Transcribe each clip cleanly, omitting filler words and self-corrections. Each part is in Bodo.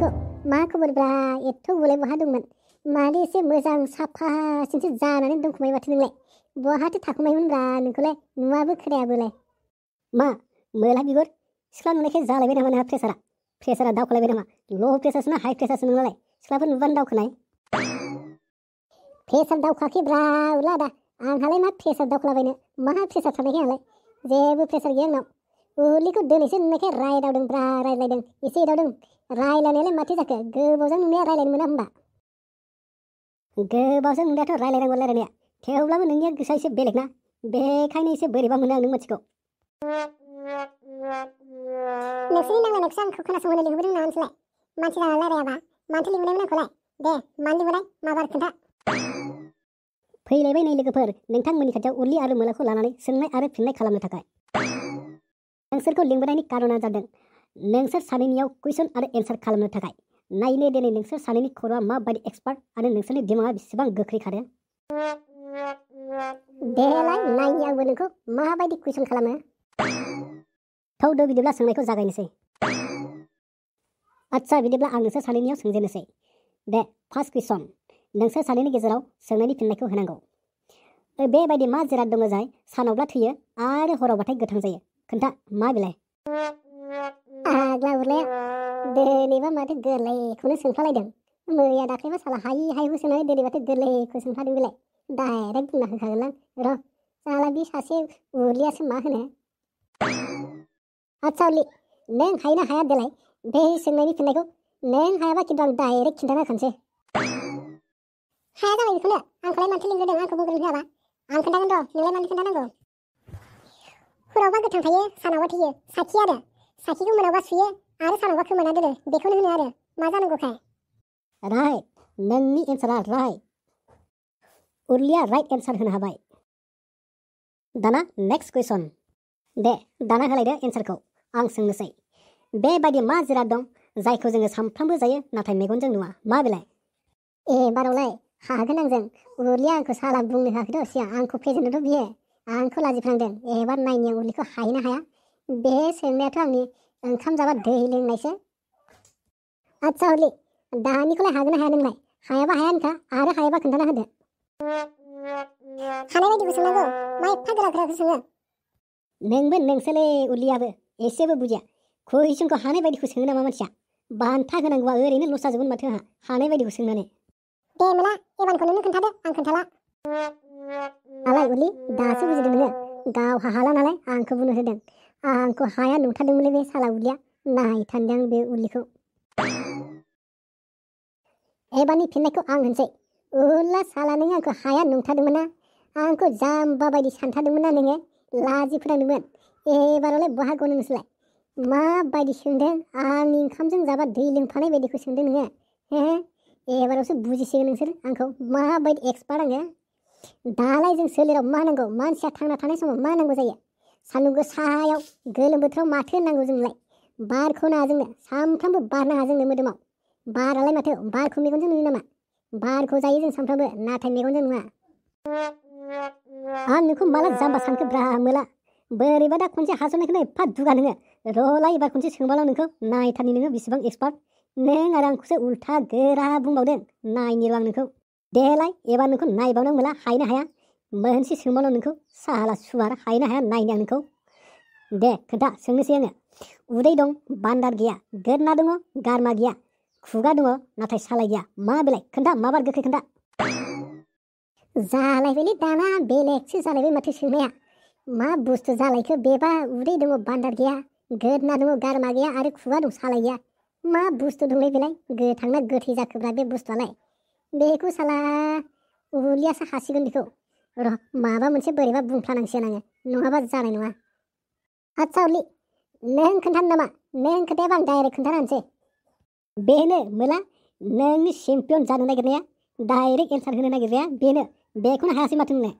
नोंखौ मा खबरब्रा एथ' गोबावलाय बहा दंमोन मानो एसे मोजां साफासिनसो जानानै दंखुमाय माथो नोंलाय बहाथो थाखुमायोमोनब्रा नोंखौलाय नुवाबो खोनायाबोलाय मा मोला बिगुर सिख्ला नुनायखाय जालायबाय नामा नोंहा प्रेसारा दावखोलायबाय नामा ल' प्रेसारसो ना हाइ प्रेसारसो नोंनालाय सिख्लाफोर नुबानो दावखोनाय प्रेसार दावखाखैब्रा उरला आदा आंहालाय मा प्रेसार दावखोलाबायनो मा प्रेसार थानायखाय आंलाय जेबो प्रेसार गैया आंनाव उरलिखौ दिनैसो नुनायखाय रायदावदोंब्रा रायज्लायदों एसे एदावदों रायलायनायालाय माथो जाखो गोबावजों नुनाया रायलायनो मोना होनबा गोबावजों नुनायाथ' रायलायनांगौ रायलायनाया थेवब्लाबो नोंनिया गोसोआ एसे बेलेग ना बेखायनो एसे बोरैबा मोनो आं नों मानसिखौ नोंसोरनि नांलायनायखौसो आंखौ खोनासंहोनो लिंहरदों नामा नोंसोरलाय मानसि जाना रायलायाबा मानोथो लिंहरनायमोन आंखौलाय दे मानो लिंहरनाय माबार खोन्था फैलायबाय नै लोगोफोर नोंथांमोननि खाथियाव उरलि आरो मोलाखौ लानानै सोंनाय आरो फिननाय खालामनो थाखाय नोंसोरखौ लिंबोनायनि कारना जादों नोंसोर सानैनियाव कुइसन आरो एन्सार खालामनो थाखाय नायनो दिनै नोंसोर सानैनि खर'आ माबायदि एक्सपार्ट आरो नोंसोरनि दिमागा बेसेबां गोख्रै खारो देलाय नायनि आंबो नोंखौ माबायदि कुइसन खालामो थौदो बिदिब्ला सोंनायखौ जागायनोसै आच्छा बिदिब्ला आं नोंसोर सानैनियाव सोंजेननोसै दे फार्स्ट कुइसन नोंसोर सानैनि गेजेराव सोंनायनि फिननायखौ होनांगौ बेबायदि मा जिराद दङ जाय सानावब्ला थैयो आरो हरावबाथाय गोथां जायो खोन्था मा बिलाय आग्ला उरलाया दिनैबा माथो गोरलैखौनो सोंफ्लालायदों मैया दाख्लैबा साला हायि हायिखौ सोंनानै दिनै माथो गोरलैखौ सोंफ्लादों बिलाय डाइरेक्ट बुंना होखागोनलां र' साला बे सासे उरलियासो मा होनो आच्छा उरलि नों हायोना हाया देलाय बे सोंनायनि फिननायखौ नों हायाबा खिन्थु आं डाइरेक्ट खिन्थाना होखानोसै हाया जाबाय बेखौनो आंखौलाय माथो लिंहरदों आंखौ बुंग्रोनो होआबा आं खोन्थागोन र' नोंलाय मानो खोन्थानांगौ हरावबा गोथां थायो सानावबा थैयो साखि आरो साखिखौ मोनावबा सुयो आरो सानावबा खोमोना दोनो बेखौनो होनो आरो मा जानांगौखाय राइट नोंनि एन्सारा राइट उरलिया राइट एन्सार होनो हाबाय दाना नेक्स्ट कुइसन दे दाना होलायदो एन्सारखौ आं सोंनोसै बेबायदि मा जिराद दं जायखौ जोङो सानफ्रामबो जायो नाथाय मेगनजों नुवा मा बिलाय एबारावलाय हागोन आंजों उरलिया आंखौ साला बुंनो होआखैथ' सिगां आंखौ फेजेननोथ' बियो आंखौ लाजिफ्लांदों एबार नायनि आं उरलिखौ हायोना हाया बे सोंनायाथ' आंनि ओंखाम जाबा दै लोंनायसो आच्छा उरलि दानिखौलाय हागोन ना हाया नोंलाय हायाबा हाया होनखा आरो हायाबा खोन्थाना होदो हानाय बायदिखौ सोंनांगौ मा एफा गोरा गोराखौ सोङो नोंबो नोंसोलै उरलियाबो एसेबो बुजिया कुइसनखौ हानाय बायदिखौ सोङो नामा मानसिया बान्था होनांगौबा ओरैनो लस जाजोबगोन माथो आंहा हानाय बायदिखौ सोंनानै दे मोना एबारखौ नोंनो खोन्थादो आं खोन्थाला आलाय उरलि दासो बुजिदों नोङो गावहा हाला नालाय आंखौ बुंनो होदों आंखौ हाया नुथारदोंमोनलै बे साला उरलिया नायथारदों बे उरलिखौ एबारनि फिननायखौ आं होनसै उरला साला नों आंखौ हाया नुथारदोंमोन ना आंखौ जाम्बा बायदि सानथारदोंमोन ना नोङो लाजि फोनांदोंमोन एबारावलाय बहा गनो नोंसोरलाय माबायदि सोंदों आंनि ओंखामजों जाबा दै लोंफानाय बायदिखौ सोंदों नोङो हे एबारावसो बुजिसिगोन नोंसोर आंखौ माबायदि एक्सपार्ट आङो दालाय जों सोलेराव मा नांगौ मानसिया थांना थानाय समाव मा नांगौ जायो सान्दुं गोसायाव गोलोम बोथोराव माथो नांगौ जोंलाय बारखौ नाङा जोंनो सानफ्रामबो बार नाङा जोंनो मोदोमाव बारालाय माथो बारखौ मेगनजों नुयो नामा बारखौ जायो जों सानफ्रामबो नाथाय मेगनजों नुवा आं नोंखौ माला जाम्बा सानखो ब्रा मोला बोरैबा दा खनसे हास'नायखौनो एफा दुगा नोङो र'लाय एबार खनसे सोंबाल' नोंखौ नायथारनि नोङो बेसेबां एक्सपार्ट नों आरो आंखौसो उल्था गोरा बुंबावदों नायनि र' आं नोंखौ देलाय एबार नोंखौ नायबावनो मोला हायनो हाया मोनसे सोंबाल' नोंखौ साला सुवार हायनो हाया नायनो आं नोंखौ दे खोन्था सोंनोसै आङो उदै दं बान्दार गैया गोदना दङ गारमा गैया खुगा दङ नाथाय सालाय गैया मा बेलाय खोन्था माबार गोख्रै खोन्था जालायबायलै दाना बेलेगसो जालायबाय माथो सोंनाया मा बुस्थु जालायखो बेबा उदै दङ बान्दार गैया गोदना दङ गारमा गैया आरो खुगा दं सालाय गैया मा बुस्थु दंलै बेलाय गोथांना गोथै जाखोब्रा बे बुस्थुआलाय बेखौ साला उरलियासो हासिगोन बेखौ र' माबा मोनसे बोरैबा बुंफ्लानांसिगोन आङो नङाबा जानाय नङा आच्छा उरलि नों खोन्थानो नामा नों खोन्थायाबा आं डाइरेक्ट खोन्थाना होनसै बेनो मोला नोंनि चेम्पियन जानो नागिरनाया डाइरेक्ट एन्सार होनो नागिरनाया बेनो बेखौनो हायासै माथो नोंनो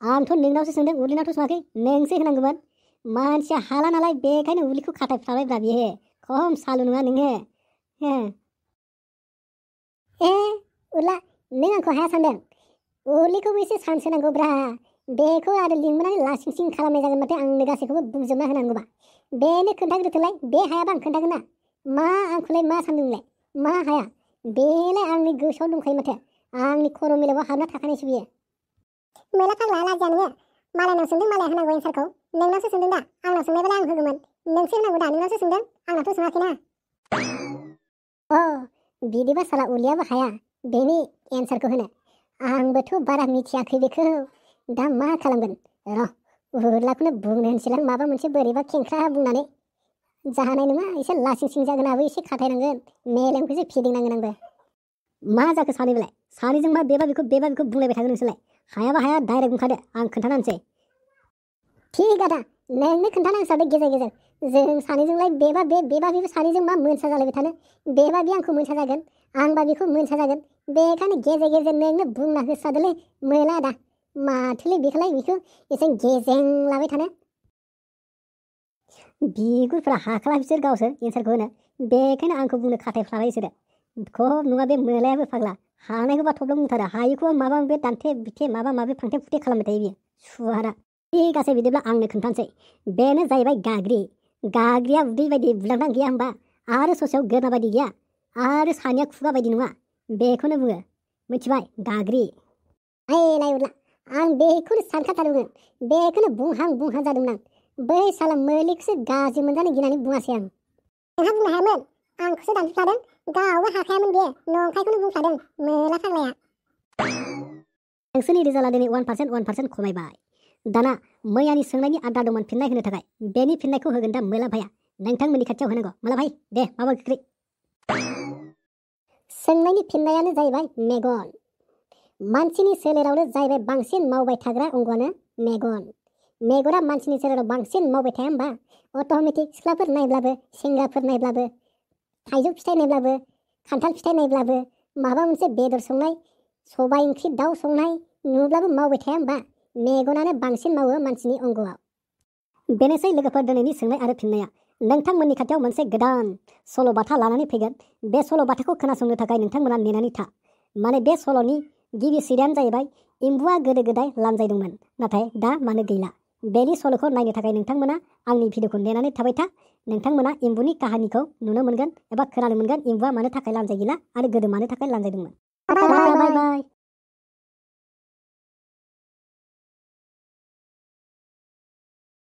आंथ' नोंनावसो सोंदों उरलिनावथ' सोङाखै नोंसो होनांगौमोन मानसिया हाला नालाय बेखायनो उरलिखौ खाथायफ्लाबायब्रा बियो खम सालु नङा नोङो ए उरला नों आंखौ हाया सानदों उरलिखौबो एसे चान्स होनांगौब्रा बेखौ आरो लिंबोनानै लासिं सिं खालामनाय जागोन माथो आंनो गासैखौबो बुंजोबना होनांगौबा बेनो खोन्थाग्रोथोलाय बे हायाबा आं खोन्थागोन ना मा आंखौलाय मा सानदों नोंलाय मा हाया बेलाय आंनि गोसोआव दंखायो माथो आंनि खर' मिलायाव हाबना थाखानायसो बियो मेला फाग्ला लाजिया नोङो मालायनाव सोंदों मालाया होनांगौ एन्सारखौ नोंनावसो सोंदों दा आंनाव सोंनायबालाय आं होगौमोन नोंसो होनांगौ दा नोंनावसो सोंदों आंनावथ' सोङाखैना बिदिबा साला उलियाबो हाया बेनि एन्सारखौ होनो आंबोथ' बारा मिथियाखै बेखौ दा मा खालामगोन र' उरलाखौनो बुंनो होनसैलां माबा मोनसे बोरैबा खेंख्रा बुंनानै जाहानाय नङा एसे लासिंसिं जागोन आबो एसे खाथायनांगोन मेलेमखौसो फिदिंनांगोन आंबो मा जाखो सानैबोलाय सानैजों मा बेबा बेखौ बुंलायबाय थागोन नोंसोरलाय हायाबा हाया डाइरेक्ट बुंखादो आं खोन्थाना होनसै ठीक आदा नोंनो खोन्थाना होसाबदो गेजेर गेजेर जों सानैजोंलाय बेबा बेबो सानैजों मा मोनसा जालायबाय थानो बेबा बे आंखौ मोनसा जागोन आंबा बेखौ मोनसा जागोन बेखायनो गेजेर गेजेर नोंनो बुंना होसादोलै मोला आदा माथोलै बेखौलाय बेखौ एसे गेजें लाबाय थानो बिगुरफ्रा हाखाला बिसोर गावसोर एन्सारखौ होनो बेखायनो आंखौ बुंनो खाथायफ्लाबाय बिसोरो खब नङा बे मोलायाबो फाग्ला हानायखौबा थब्ल' बुंथारो हायिखौबा माबा माबि दान्थे बिथे माबा माबि फांथे फुथे खालामबाय थायो बियो सुवारा थिगासे बिदिब्ला आंनो खोन्थानोसै बेनो जाहैबाय गाग्रिया उदै बायदि बुलांदां गैया होमबा आरो ससेयाव गोरना बायदि गैया आरो सानिया खुगा बायदि नङा बेखौनो बुङो मिथिबाय गाग्रि नाय उरला आं बेखौनो सानखाथारोमोन बेखौनो बुंहां जादोंमोन आं बै साला मोलिखौसो गाज्रि मोनजानो गिनानै बुङासै आं नोंहा बुंनो हायामोन आंखौसो दानफ्लादों गावबो हाखायामोन बे नंखायखौनो बुंफ्लादों मोला फाग्लाया नोंसोरनि रिजाल्टआ दिनै 1% खमायबाय दाना मैयानि सोंनायनि आद्रा दंमोन फिननाय होनो थाखाय बेनि फिननायखौ होगोन दा मोला भाइया नोंथांमोननि खाथियाव होनांगौ मोला भाइ दे माबा गोख्रै सोंनायनि फिननायानो जाहैबाय मेगन मानसिनि सोलेरावनो जाहैबाय बांसिन मावबाय थाग्रा अंगआनो मेगना मानसिनि सोलेराव बांसिन मावबाय थाया होमबा अट'मेटिक सिख्लाफोर नायब्लाबो सेंग्राफोर नायब्लाबो थाइजौ फिथाइ नायब्लाबो खान्थाल फिथाइ नायब्लाबो माबा मोनसे बेदर संनाय सबाय ओंख्रि दाउ संनाय नुब्लाबो मावबाय थाया होमबा मेगनानो बांसिन मावो मानसिनि अंगआव बेनोसै लोगोफोर दिनैनि सोंनाय आरो फिननाया नोंथांमोननि खाथियाव मोनसे गोदान सल'बाथा लानानै फैगोन बे सल'बाथाखौ खोनासंनो थाखाय नोंथांमोना नेनानै था माने बे सल'नि गिबि सिरियानो जाहैबाय एम्बुआ गोदो गोदाय लानजायदोंमोन नाथाय दा मानो गैला बेनि सल'खौ नायनो थाखाय नोंथांमोना आंनि भिडिअखौ नेनानै थाबाय था नोंथांमोना एम्बुनि काहानिखौ नुनो मोनगोन एबा खोनानो मोनगोन एम्बुआ मानो थाखाय लानजाय गैला आरो गोदो मानो थाखाय लानजायदोंमोन बाय बाय